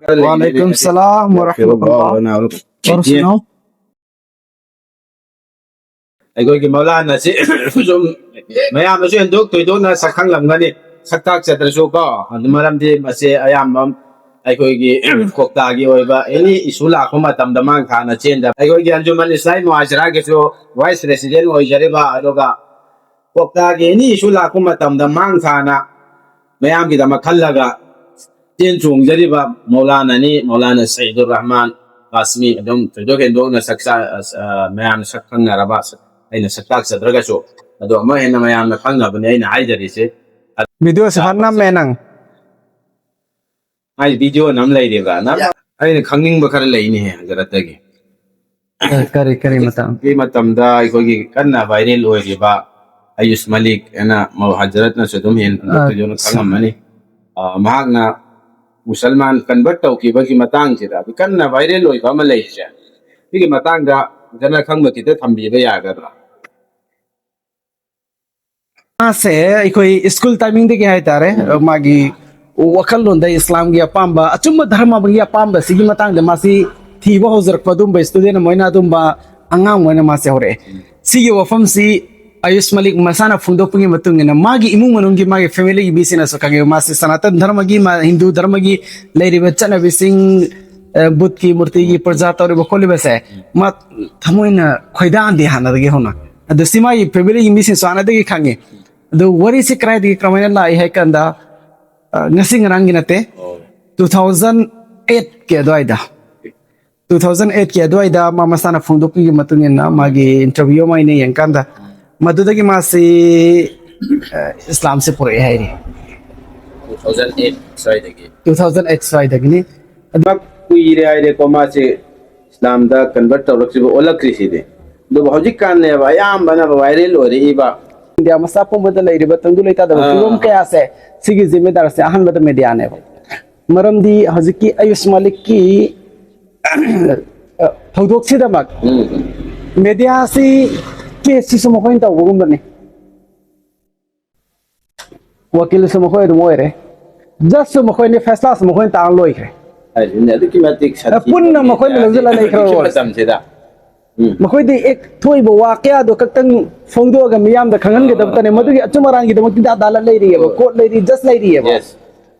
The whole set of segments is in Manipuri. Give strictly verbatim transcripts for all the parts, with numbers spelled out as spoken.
Wa alaikum salam wa rahmatullah. Aur sunao? ꯑꯩꯈꯣꯏꯒꯤ ꯃꯧꯂꯥꯅꯥꯁꯤ ꯁꯨꯝ ꯃꯌꯥꯝꯅꯁꯨ ꯍꯦꯟꯗꯣꯛ ꯊꯣꯏꯗꯣꯛꯅ ꯁꯛꯈꯪꯂꯝꯒꯅꯤ, ꯁꯛꯇꯥꯛꯆꯗ꯭ꯔꯁꯨ ꯀꯣ꯫ ꯑꯗꯨ ꯃꯔꯝꯗꯤ ꯃꯁꯤ ꯑꯌꯥꯝꯕ ꯑꯩꯈꯣꯏꯒꯤ ꯀꯣꯛꯇꯥꯒꯤ ꯑꯣꯏꯕ ꯑꯦꯅꯤ ꯏꯁꯨ ꯂꯥꯛꯄ ꯃꯇꯝꯗ ꯃꯥꯡ ꯊꯥꯅ ꯆꯦꯟꯗꯕ ꯑꯩꯈꯣꯏꯒꯤ ꯑꯟꯖꯨꯃꯟ ꯏꯁꯂꯥꯃꯤ ꯃꯨꯍꯥꯖꯤꯔꯥꯒꯤꯁꯨ ꯚꯥꯏꯁ ꯄ꯭ꯔꯦꯁꯤꯗꯦꯟ ꯑꯣꯏꯖꯔꯤꯕ, ꯑꯗꯨꯒ ꯀꯣꯛꯇꯥꯒꯤ ꯑꯦꯅꯤ ꯏꯁꯨ ꯂꯥꯛꯄ ꯃꯇꯝꯗ ꯃꯥꯡ ꯊꯥꯅ ꯃꯌꯥꯝꯒꯤꯗꯃꯛ ꯈꯜꯂꯒ ꯆꯦꯟ ꯆꯣꯡꯖꯔꯤꯕ ꯃꯧꯂꯥꯅꯥꯅꯤ, ꯃꯧꯂꯥꯅꯥ ꯁꯌꯤꯗꯨꯔ ꯔꯍꯃꯥꯟ ꯀꯥꯁꯃꯤ꯫ ꯑꯗꯨꯝ ꯊꯣꯏꯗꯣꯛ ꯍꯦꯟꯗꯣꯛꯅ ꯁꯛ ꯆꯥ-, ꯑ, ꯃꯌꯥꯝꯅ ꯁꯛ ꯈꯪꯅꯔꯕ, ꯑꯩꯅ ꯁꯛ ꯇꯥꯛꯆꯗ꯭ꯔꯒꯁꯨ, ꯑꯗꯣ ꯑꯃꯨꯛ ꯍꯦꯟꯅ ꯃꯌꯥꯝꯅ ꯈꯪꯅꯕꯅꯦ ꯑꯩꯅ ꯍꯥꯏꯖꯔꯤꯁꯦ꯫ ꯚꯤꯗꯤꯑꯣꯁꯦ ꯐꯖꯅ ꯅꯝꯃꯦ ꯅꯪ꯫ ꯃꯥꯏ ꯚꯤꯗꯤꯑꯣ ꯅꯝ ꯂꯩꯔꯤꯕ꯭ꯔꯥ? ꯅꯝ-, ꯑꯩꯅ ꯈꯪꯅꯤꯡꯕ ꯈꯔ ꯂꯩꯅꯦꯍꯦ ꯍꯖꯔꯠꯇꯒꯤ꯫ ꯀꯔꯤ, ꯀꯔꯤ ꯃꯇꯥꯡ? ꯍꯧꯖꯤꯛꯀꯤ ꯃꯇꯝꯗ ꯑꯩꯈꯣꯏꯒꯤ ꯀꯟꯅ ꯚꯥꯏꯔꯦꯜ ꯑꯣꯏꯔꯤꯕ ꯑꯌꯨꯁ ꯃꯂꯤꯛ ꯑꯅ ꯃꯧ ꯍꯖꯔꯠꯅꯁꯨ ꯑꯗꯨꯝ ꯍꯦꯟꯅ ꯑꯥ, ꯊꯣꯏꯗꯣꯛꯅ ꯈꯪꯉꯝꯃꯅꯤ꯫ ꯑ, ꯃꯍꯥꯛꯅ ꯃꯨꯁꯜꯃꯥꯟ ꯀꯟꯚꯔꯠ ꯇꯧꯈꯤꯕꯒꯤ ꯃꯇꯥꯡꯁꯤꯗ ꯀꯟꯅ ꯚꯥꯏꯔꯦꯜ ꯑꯣꯏꯕ ꯑꯃ ꯂꯩꯔꯤꯁꯦ, ꯁꯤꯒꯤ ꯃꯇꯥꯡꯗ ꯐꯖꯅ ꯈꯪꯕ ꯈꯤꯇ ꯊꯝꯕꯤꯕ ꯌꯥꯒꯗ꯭ꯔꯥ? ꯃꯥꯁꯦ ꯑꯩꯈꯣꯏ ꯁ꯭ꯀꯨꯜ ꯇꯥꯏꯃꯤꯡꯗꯒꯤ ꯍꯥꯏꯇꯥꯔꯦ, ꯎꯝ꯫ ꯃꯥꯒꯤ ꯋꯥꯈꯜꯂꯣꯟꯗ ꯏꯁꯂꯥꯝꯒꯤ ꯑꯄꯥꯝꯕ, ꯑꯆꯨꯝꯕ ꯙꯔꯃꯒꯤ ꯑꯄꯥꯝꯕꯁꯤꯒꯤ ꯃꯇꯥꯡꯗ ꯃꯥꯁꯤ ꯊꯤꯕ ꯍꯧꯖꯔꯛꯄ ꯑꯗꯨꯝꯕ ꯁ꯭ꯇꯨꯗꯦꯟ ꯑꯃ ꯑꯣꯏꯅ ꯑꯗꯨꯝꯕ ꯑꯉꯥꯡ ꯑꯃ ꯑꯣꯏꯅ ꯃꯥꯁꯦ ꯍꯧꯔꯛꯑꯦ꯫ ꯎꯝ꯫ ꯁꯤꯒꯤ ꯋꯥꯐꯝꯁꯤ ꯑꯌꯨꯁ ꯃꯂꯤꯛ ꯃꯁꯥꯅ ꯐꯣꯡꯗꯣꯛꯄꯒꯤ ꯃꯇꯨꯡ ꯏꯟꯅ ꯃꯥꯒꯤ ꯏꯃꯨꯡ ꯃꯅꯨꯡꯒꯤ, ꯃꯥꯒꯤ ꯐꯦꯃꯤꯂꯤꯒꯤ ꯃꯤꯁꯤꯡꯅꯁꯨ ꯈꯪꯉꯦ꯫ ꯃꯥꯁꯤ ꯁꯅꯥꯇꯟ ꯙꯔꯃꯒꯤ, ꯃꯥ ꯍꯤꯟꯗꯨ ꯙꯔꯃꯒꯤ ꯂꯩꯔꯤꯕ ꯆꯠꯅꯕꯤꯁꯤꯡ, ꯑ, ꯕꯨꯠꯀꯤ ꯃꯨꯔꯇꯤꯒꯤ ꯄꯨꯖꯥ ꯇꯧꯔꯤꯕ ꯈꯣꯠꯂꯤꯕꯁꯦ ꯃꯥ ꯊꯃꯣꯏꯅ ꯈꯣꯏꯗꯥꯍꯟꯗꯦ ꯍꯥꯟꯅꯗꯒꯤ ꯍꯧꯅ꯫ ꯑꯗꯨ ꯁꯤ ꯃꯥꯒꯤ ꯐꯦꯃꯤꯂꯤꯒꯤ ꯃꯤꯁꯤꯡꯁꯨ ꯍꯥꯟꯅꯗꯒꯤ ꯈꯪꯉꯤ꯫ ꯑꯗꯨ ꯋꯥꯔꯤꯁꯤ ꯀꯗꯥꯏꯗꯒꯤ ꯀꯃꯥꯏꯅ ꯂꯥꯛꯏ ꯍꯥꯏ ꯀꯥꯟꯗ, ꯑ, ꯉꯁꯤ ꯉꯔꯥꯡꯒꯤ ꯅꯠꯇꯦ, ꯑꯣ꯫ Two thousand eight ꯀꯤ ꯑꯗꯨꯋꯥꯏꯗ, two thousand eight ꯀꯤ ꯑꯗꯨꯋꯥꯏꯗ ꯃꯥ ꯃꯁꯥꯅ ꯐꯣꯡꯗꯣꯛꯄꯒꯤ ꯃꯇꯨꯡ ꯏꯟꯅ ꯃꯥꯒꯤ ꯏꯟꯇꯔꯚꯤꯌꯨ ꯑꯃ ꯑꯩꯅ ꯌꯦꯡꯀꯥꯟꯗ, ꯃꯗꯨꯗꯒꯤ ꯃꯥꯁꯤ, ꯑ, ꯏꯁꯂꯥꯝꯁꯦ ꯄꯨꯔꯛꯑꯦ ꯍꯥꯏꯔꯤ꯫ Two thousand eight ꯁ꯭ꯋꯥꯏꯗꯒꯤ꯫ Two thousand eight ꯁ꯭ꯋꯥꯏꯗꯒꯤꯅꯤ꯫ ꯑꯗꯨ ꯀꯨꯏꯔꯦ ꯍꯥꯏꯔꯦꯀꯣ ꯃꯥꯁꯦ ꯏꯁꯂꯥꯝꯗ ꯀꯟꯚꯔꯠ ꯇꯧꯔꯛꯇ꯭ꯔꯤꯕ, ꯑꯣꯜꯂꯛꯇ꯭ꯔꯤꯁꯤꯗꯤ꯫ ꯑꯗꯨꯕꯨ ꯍꯧꯖꯤꯛꯀꯥꯟꯅꯦꯕ ꯑꯌꯥꯝꯕꯅ ꯚꯥꯏꯔꯦꯜ ꯑꯣꯏꯔꯛꯏꯕ꯫ ꯏꯟꯗꯤꯌꯥ ꯃꯆꯥ ꯄꯨꯝꯕꯗ ꯂꯩꯔꯤꯕ ꯇꯪꯗꯨ ꯂꯩꯇꯥꯗꯕ ꯑꯥ꯫ ꯐꯤꯕꯝ ꯀꯌꯥꯁꯦ ꯁꯤꯒꯤ ꯖꯤꯝꯃꯦꯗꯥꯔꯁꯦ ꯑꯍꯥꯟꯕꯗ ꯃꯦꯗꯤꯌꯥꯅꯦꯕ꯫ ꯃꯔꯝꯗꯤ ꯍꯧꯖꯤꯛꯀꯤ ꯑꯌꯨꯁ ꯃꯥꯂꯤꯛꯀꯤ ꯊꯧꯗꯣꯛꯁꯤꯗꯃꯛ ꯎꯝ꯫ ꯃꯦꯗꯤꯌꯥꯁꯤ ꯀꯦꯁꯁꯤꯁꯨ ꯃꯈꯣꯏꯅ ꯇꯧꯕꯒꯨꯝꯕꯅꯤ꯫ ꯋꯀꯤꯜꯁꯨ ꯃꯈꯣꯏ ꯑꯗꯨꯝ ꯑꯣꯏꯔꯦ, ꯖꯁꯁꯨ ꯃꯈꯣꯏꯅꯤ, ꯐꯦꯁꯂꯥꯁꯨ ꯃꯈꯣꯏꯅ ꯇꯥꯔ ꯂꯣꯏꯈ꯭ꯔꯦ꯫ ꯍꯥꯏꯁꯤꯅꯦ ꯑꯗꯨꯛꯀꯤ ꯃꯇꯤꯛ ꯁꯥꯊꯤꯕ ꯄꯨꯟꯅ ꯃꯈꯣꯏꯅ ꯃꯦꯗꯤꯌꯥꯁꯦ ꯂꯧꯁꯤꯜꯂ ꯂꯩꯈ꯭ꯔꯣ꯫ ꯍꯧꯖꯤꯛꯀꯤ ꯃꯇꯝꯁꯤꯗ ꯎꯝ ꯃꯈꯣꯏꯗꯤ ꯑꯦ ꯊꯣꯛꯏꯕ ꯋꯥꯀꯌꯥꯗꯣ ꯈꯛꯇꯪ ꯐꯣꯡꯗꯣꯛꯑꯒ ꯃꯤꯌꯥꯝꯗ ꯈꯪꯍꯟꯒꯗꯕꯇꯅꯦ, ꯃꯗꯨꯒꯤ ꯑꯆꯨꯝ ꯑꯔꯥꯟꯒꯤꯗꯃꯛꯇꯤ ꯗꯥ ꯑꯗꯥꯂꯠ ꯂꯩꯔꯤꯑꯕ, ꯍꯣꯏ꯫ ꯀꯣꯔꯠ ꯂꯩꯔꯤ, ꯖꯁ ꯂꯩꯔꯤꯑꯕ꯫ Yes.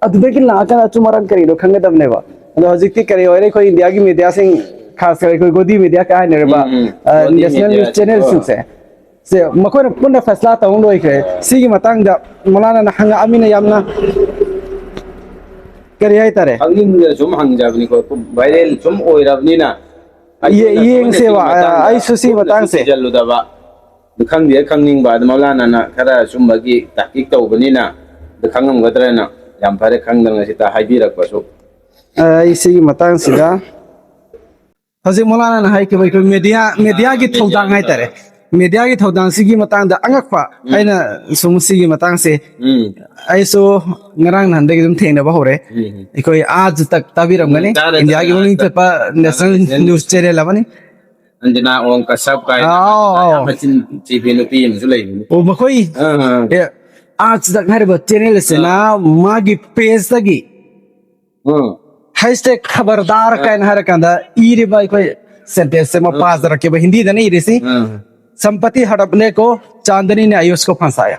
ꯑꯗꯨꯗꯒꯤ ꯂꯥꯛꯑꯀꯥꯟꯗ ꯑꯆꯨꯝ ꯑꯔꯥꯟ ꯀꯔꯤꯅꯣ ꯈꯪꯒꯗꯕꯅꯦꯕ꯫ ꯑꯗꯣ ꯍꯧꯖꯤꯛꯇꯤ ꯀꯔꯤ ꯑꯣꯏꯔꯦ, ꯑꯩꯈꯣꯏ ꯏꯟꯗꯤꯌꯥꯒꯤ ꯃꯦꯗꯤꯌꯥꯁꯤꯡ, ꯈꯥꯁ ꯀꯔ ꯑꯩꯈꯣꯏ ꯒꯣꯗꯤ ꯃꯦꯗꯤꯌꯥ ꯀꯥꯏ ꯍꯥꯏꯅꯔꯤꯕ, ꯎꯝ, ꯎꯝ. ꯑ, ꯒꯣꯗꯤ ꯅꯦꯁꯅꯦꯜ ꯅ꯭ꯌꯨꯁ ꯃꯦꯗꯤꯌꯥ, ꯆꯦꯅꯦꯜꯁꯤꯡꯁꯦ, ꯁꯦ ꯃꯈꯣꯏꯅ ꯄꯨꯟꯅ ꯐꯦꯁꯂꯥ ꯇꯧ ꯂꯣꯏꯈ꯭ꯔꯦ꯫ ꯁꯤꯒꯤ ꯃꯇꯥꯡꯗ ꯃꯣꯂꯥꯅꯥꯅ ꯍꯪꯉꯛꯑꯃꯤꯅ ꯌꯥꯝꯅ ꯀꯔꯤ ꯍꯥꯏꯇꯥꯔꯦ, ꯈꯪꯅꯤꯡꯗꯅ ꯁꯨꯝ ꯍꯪꯖꯕꯅꯤꯀꯣ꯫ ꯚꯥꯏꯔꯦꯜ ꯁꯨꯝ ꯑꯣꯏꯔꯕꯅꯤꯅ ꯌꯦ- ꯌꯦꯡꯁꯦꯕ, ꯑ, ꯑꯩꯁꯨ ꯁꯤꯒꯤ ꯃꯇꯥꯡꯁꯦ꯫ ꯊꯤꯖꯤꯜꯂꯨꯗꯕ, ꯈꯪꯗꯦ ꯈꯪꯅꯤꯡꯕ ꯑꯗꯨ ꯃꯧꯂꯥꯅꯥꯅ ꯈꯔ ꯁꯨꯝꯕꯒꯤ ꯇꯥꯛꯇꯤꯛ ꯇꯧꯕꯅꯤꯅ ꯑꯗꯨ ꯈꯪꯉꯝꯒꯗ꯭ꯔꯅ꯫ ꯌꯥꯝ ꯐꯔꯦ, ꯈꯪꯗꯅ ꯁꯤꯗ ꯍꯥꯏꯕꯤꯔꯛꯄꯁꯨ꯫ ꯑ, ꯑꯩ ꯁꯤꯒꯤ ꯃꯇꯥꯡꯁꯤꯗ ꯍꯧꯖꯤꯛ ꯃꯣꯂꯥꯅꯥꯅ ꯍꯥꯏꯈꯤꯕ ꯑꯩꯈꯣꯏ ꯃꯦꯗꯤꯌꯥ, ꯃꯦꯗꯤꯌꯥꯒꯤ ꯊꯧꯗꯥꯡ ꯍꯥꯏꯇꯥꯔꯦ, ꯃꯦꯗꯤꯌꯥꯒꯤ ꯊꯧꯗꯥꯡꯁꯤꯒꯤ ꯃꯇꯥꯡꯗ ꯑꯉꯛꯄ ꯑꯩꯅ ꯁꯨꯝ ꯁꯤꯒꯤ ꯃꯇꯥꯡꯁꯦ ꯎꯝ ꯑꯩꯁꯨ ꯉꯔꯥꯡ ꯅꯍꯥꯟꯗꯒꯤ ꯑꯗꯨꯝ ꯊꯦꯡꯅꯕ ꯍꯧꯔꯦ꯫ ꯎꯝ ꯑꯩꯈꯣꯏ ꯑꯥꯖ ꯇꯛ ꯇꯥꯕꯤꯔꯝꯒꯅꯤ꯫ ꯎꯝ, ꯇꯥꯔꯦ, ꯏꯟꯗꯤꯌꯥꯒꯤ ꯇꯥꯔꯦ, ꯃꯃꯤꯡ ꯇꯥꯔꯦ. ꯆꯠꯄ ꯅꯦꯁꯅꯦꯜ ꯅꯦꯁꯅꯦꯜ ꯅ꯭ꯌꯨꯁ ꯆꯦꯅꯦꯜ ꯑꯃꯅꯤ꯫ ꯑꯟꯖꯅꯥ ꯑꯣꯡ ꯀꯁꯕ ꯀꯥꯏꯅ ꯑꯥꯎ, ꯑꯥꯎ. ꯃꯆꯤꯟ ꯊꯤꯕꯤ ꯅꯨꯄꯤ ꯑꯃꯁꯨ ꯂꯩꯕꯅꯤ꯫ ꯑꯣ, ꯃꯈꯣꯏ ꯑꯥ, ꯑꯥ. ꯑꯦ, ꯑꯥꯖ ꯇꯛ ꯍꯥꯏꯔꯤꯕ ꯆꯦꯅꯦꯜ ꯑꯁꯤꯅ ꯃꯥꯒꯤ ꯄꯦꯖꯇꯒꯤ ꯎꯝ. ꯍꯦꯁꯇꯦꯛ ꯈꯕꯔꯗꯥꯔ ꯀꯥꯏꯅ ꯍꯥꯏꯔꯀꯥꯟꯗ ꯏꯔꯤꯕ ꯑꯩꯈꯣꯏ ꯁꯦꯟꯇꯦꯟꯁ ꯑꯃ ꯄꯥꯖꯔꯛꯀꯦꯕ, ꯍꯤꯟꯗꯤꯗꯅ ꯏꯔꯤꯁꯤ꯫ ꯎꯝ. "संपत्ति हड़पने को चांदनी ने आयुष को फंसाया."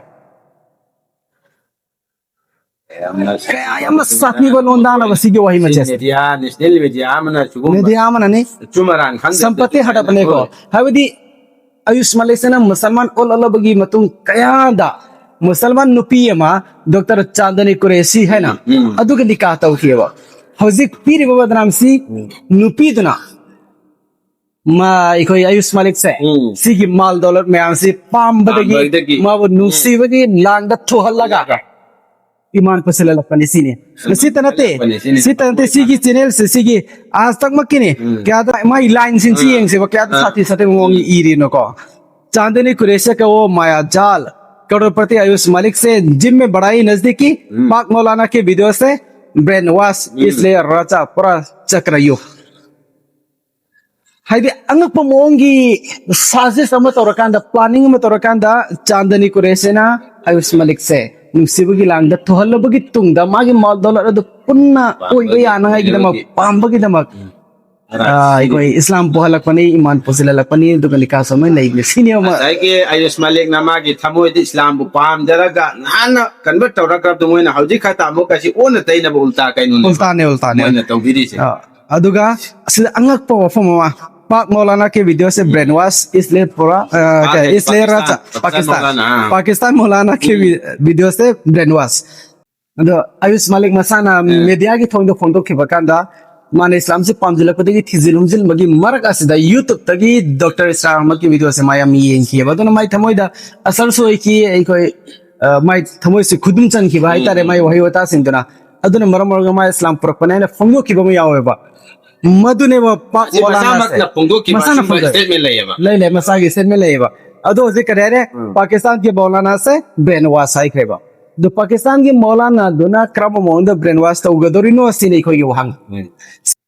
ꯌꯥꯝꯅ ꯀꯌꯥ ꯌꯥꯝꯅ ꯁꯥꯊꯤꯕ ꯂꯣꯟꯗꯥꯅꯕ ꯁꯤꯒꯤ ꯋꯥꯍꯩ ꯃꯆꯦꯁꯦ꯫ ꯃꯦꯗꯤꯌꯥ, ꯅꯦꯁꯅꯦꯜ ꯃꯦꯗꯤꯌꯥ ꯑꯃꯅ ꯁꯤꯒꯨꯝꯕ ꯃꯦꯗꯤꯌꯥ ꯑꯃꯅꯅꯤ꯫ ꯑꯆꯨꯝ ꯑꯔꯥꯟ ꯈꯪꯗꯕ "संपत्ति हड़पने को", ꯍꯥꯏꯕꯗꯤ ꯑꯌꯨꯁ ꯃꯥꯂꯤꯛꯁꯤꯅ ꯃꯨꯁꯜꯃꯥꯟ ꯑꯣꯜꯂꯛꯂꯕꯒꯤ ꯃꯇꯨꯡ ꯀꯌꯥꯗ ꯃꯨꯁꯜꯃꯥꯟ ꯅꯨꯄꯤ ꯑꯃ ꯗꯣꯛꯇꯔ ꯆꯥꯟꯗꯅꯤ ꯀꯨꯔꯦꯁꯤ ꯍꯥꯏꯅ ꯎꯝ. ꯑꯗꯨꯒ ꯅꯤꯀꯥ ꯇꯧꯈꯤꯑꯕ꯫ ꯍꯧꯖꯤꯛ ꯄꯤꯔꯤꯕ ꯕꯗꯅꯥꯝꯁꯤ ꯅꯨꯄꯤꯗꯨꯅ ꯃꯥ ꯑꯩꯈꯣꯏ ꯑꯌꯨꯁ ꯃꯥꯂꯤꯛꯁꯦ ꯎꯝ. ꯁꯤꯒꯤ ꯃꯥꯜ ꯗꯧꯂꯠ ꯃꯌꯥꯝꯁꯤ ꯄꯥꯝꯕꯗꯒꯤ ꯄꯥꯝꯕꯗꯒꯤ. ꯃꯥꯕꯨ ꯅꯨꯡꯁꯤꯕꯒꯤ ꯂꯥꯡꯗ ꯊꯨꯍꯜꯂꯒ ꯏꯃꯥꯟ ꯄꯨꯁꯤꯜꯍꯜꯂꯛꯄꯅꯤ ꯁꯤꯅꯤ꯫ ꯁꯤꯇ ꯅꯠꯇꯦ, ꯄꯨꯁꯤꯜꯍꯜꯂꯛꯄꯅꯤ ꯁꯤꯅꯤ. ꯁꯤꯇ ꯅꯠꯇꯦ, ꯁꯤꯒꯤ ꯆꯦꯅꯦꯜꯁꯦ, ꯁꯤꯒꯤ ꯑꯥꯖ ꯇꯛꯃꯛꯀꯤꯅꯤ꯫ ꯎꯝ. ꯀꯌꯥꯗ ꯃꯥꯒꯤ ꯂꯥꯏꯟꯁꯤꯡꯁꯤ ꯑꯥ. ꯌꯦꯡꯁꯦꯕ, ꯀꯌꯥꯗ ꯑꯥ. ꯁꯥꯊꯤ ꯁꯥꯊꯤꯕ ꯃꯑꯣꯡꯒꯤ ꯏꯔꯤꯅꯣꯀꯣ꯫ चांदनी कुरैशी का वो मायाजाल, करोड़पति आयुष मलिक से जिम में बढ़ाई नजदीकी, हम्म. पाक मौलाना के वीडियो से ब्रेन वॉश, हम्म. इसलिए रचा पूरा चक्रव्यूह. ꯍꯥꯏꯗꯤ ꯑꯉꯛꯄ ꯃꯑꯣꯡꯒꯤ ꯁꯥꯖꯤꯁ ꯑꯃ ꯇꯧꯔꯀꯥꯟꯗ, ꯄ꯭ꯂꯥꯅꯤꯡ ꯑꯃ ꯇꯧꯔꯀꯥꯟꯗ ꯆꯥꯟꯗꯅꯤ ꯀꯨꯔꯦꯁꯤꯅ ꯑꯌꯨꯁ ꯃꯥꯂꯤꯛꯁꯦ ꯅꯨꯡꯁꯤꯕꯒꯤ ꯂꯥꯡꯗ ꯊꯨꯍꯜꯂꯕꯒꯤ ꯇꯨꯡꯗ ꯃꯥꯒꯤ ꯃꯥꯜ ꯗꯧꯂꯠ ꯑꯗꯨ ꯄꯨꯟꯅ ꯑꯣꯏꯕ ꯌꯥꯅꯉꯥꯏꯒꯤꯗꯃꯛ, ꯄꯥꯝꯕꯒꯤꯗꯃꯛ, ꯑ, ꯑꯩꯈꯣꯏ ꯏꯁꯂꯥꯝ ꯄꯨꯍꯜꯂꯛꯄꯅꯤ, ꯏꯃꯥꯟ ꯄꯨꯁꯤꯜꯍꯜꯂꯛꯄꯅꯤ, ꯑꯗꯨꯒ ꯅꯤꯀꯥ ꯁꯣꯃꯩ ꯂꯩꯕꯅꯤ꯫ ꯁꯤꯅꯦꯕ ꯃꯥ- ꯉꯁꯥꯏꯒꯤ ꯑꯌꯨꯁ ꯃꯥꯂꯤꯛꯅ ꯃꯥꯒꯤ ꯊꯃꯣꯏꯗ ꯏꯁꯂꯥꯝꯕꯨ ꯄꯥꯝꯖꯔꯒ ꯅꯍꯥꯟꯅ convert ꯇꯧꯔꯛꯈ꯭ꯔꯕꯗꯣ ꯃꯣꯏꯅ ꯍꯧꯖꯤꯛ ꯈꯛꯇ ꯑꯃꯨꯛꯀ ꯁꯤ ꯑꯣꯟꯅ ꯇꯩꯅꯕ ꯎꯜꯇꯥ ꯀꯩꯅꯣꯅꯦꯕ ꯎꯜꯇꯥꯅꯦ, ꯎꯜꯇꯥꯅꯦ꯫ ꯃꯣꯏꯅ ꯇꯧꯕꯤꯔꯤꯁꯦ꯫ ꯑ, ꯑꯗꯨꯒ ꯑꯁꯤꯗ ꯑꯉꯛꯄ ꯋꯥꯐꯝ ꯑꯃ, ꯄꯥꯛ ꯃꯧꯂꯥꯅꯥ ꯀꯤ video ꯁꯦ brainwash, ꯏꯁꯂꯦ ꯄꯨꯔꯥ, ꯑ, ꯄꯥꯛ ꯀꯩ, ꯏꯁꯂꯦ ꯄꯥꯀꯤꯁꯇꯥꯟ, ꯔꯥꯖꯥ, ꯄꯥꯀꯤꯁꯇꯥꯟ ꯄꯥꯀꯤꯁꯇꯥꯟ, ꯃꯧꯂꯥꯅꯥ, ꯑ꯫ ꯄꯥꯀꯤꯁꯇꯥꯟ ꯃꯧꯂꯥꯅꯥ ꯀꯤ ꯎꯝ꯫ वी-, video ꯁꯦ brainwash꯫ ꯑꯗꯣ ꯑꯌꯨꯁ ꯃꯥꯂꯤꯛ ꯃꯁꯥꯅ ꯎꯝ꯫ Media ꯒꯤ ꯊꯣꯡꯗ ꯐꯣꯡꯗꯣꯛꯈꯤꯕ ꯀꯥꯟꯗ, ꯃꯥꯅ ꯏꯁꯂꯥꯝꯁꯤ ꯄꯥꯝꯁꯤꯜꯂꯛꯄꯗꯒꯤ ꯊꯤꯖꯤꯜ ꯍꯨꯝꯖꯤꯟꯕꯒꯤ ꯃꯔꯛ ꯑꯁꯤꯗ YouTube ꯇꯒꯤ ꯗꯣꯛꯇꯔ ꯏꯁꯂꯥꯝ ꯑꯃꯒꯤ video ꯁꯦ ꯃꯥ ꯌꯥꯝ ꯌꯦꯡꯈꯤꯑꯕ꯫ ꯑꯗꯨꯅ ꯃꯥꯏ ꯊꯃꯣꯏꯗ ꯑꯁꯔꯁꯨ ꯑꯣꯏꯈꯤ, ꯑꯩꯈꯣꯏ, ꯑ, ꯃꯥꯏ ꯊꯃꯣꯏꯁꯤ ꯈꯨꯗꯨꯝ ꯆꯟꯈꯤꯕ ꯎꯝ, ꯍꯥꯏꯇꯥꯔꯦ, ꯎꯝ꯫ ꯃꯥꯏ ꯋꯥꯍꯩ ꯋꯥꯇꯥꯁꯤꯡꯗꯨꯅ꯫ ꯑꯗꯨꯅ ꯃꯔꯝ ꯑꯣꯏꯔꯒ ꯃꯥ ꯏꯁꯂꯥꯝ ꯄꯨꯔꯛꯄꯅꯦ ꯍꯥꯏꯅ ꯐꯣꯡꯗꯣꯛꯈꯤꯕ ꯑꯃ ꯌꯥꯎꯋꯦꯕ꯫ ꯃꯗꯨꯅꯦꯕ ꯄꯥꯛ ꯃꯁꯤ ꯃꯧꯂꯥꯅꯥꯁꯦ꯫ ꯃꯁꯥꯃꯛꯅ ꯐꯣꯡꯗꯣꯛꯈꯤꯕ ꯃꯁꯥꯅ ꯑꯁꯤꯒꯨꯝꯕ ꯐꯣꯡꯗꯣꯛ-, statement ꯂꯩꯌꯦꯕ꯫ ꯂꯩ, ꯂꯩ, ꯃꯁꯥꯒꯤ statement ꯂꯩꯌꯦꯕ꯫ ꯑꯗꯣ ꯍꯧꯖꯤꯛ ꯀꯔꯤ ꯍꯥꯏꯔꯦ? ꯎꯝ꯫ ꯄꯥꯀꯤꯁꯇꯥꯟꯒꯤ ꯃꯧꯂꯥꯅꯥꯁꯦ brainwash ꯍꯥꯏꯈ꯭ꯔꯦꯕ꯫ ꯑꯗꯣ ꯄꯥꯀꯤꯁꯇꯥꯟꯒꯤ ꯃꯧꯂꯥꯅꯥꯗꯨꯅ ꯀꯔꯝꯕ ꯃꯑꯣꯡꯗ brainwash ꯇꯧꯒꯗꯧꯔꯤꯅꯣ ꯁꯤꯅꯤ ꯑꯩꯈꯣꯏꯒꯤ ꯋꯥꯍꯪ꯫ ꯎꯝ꯫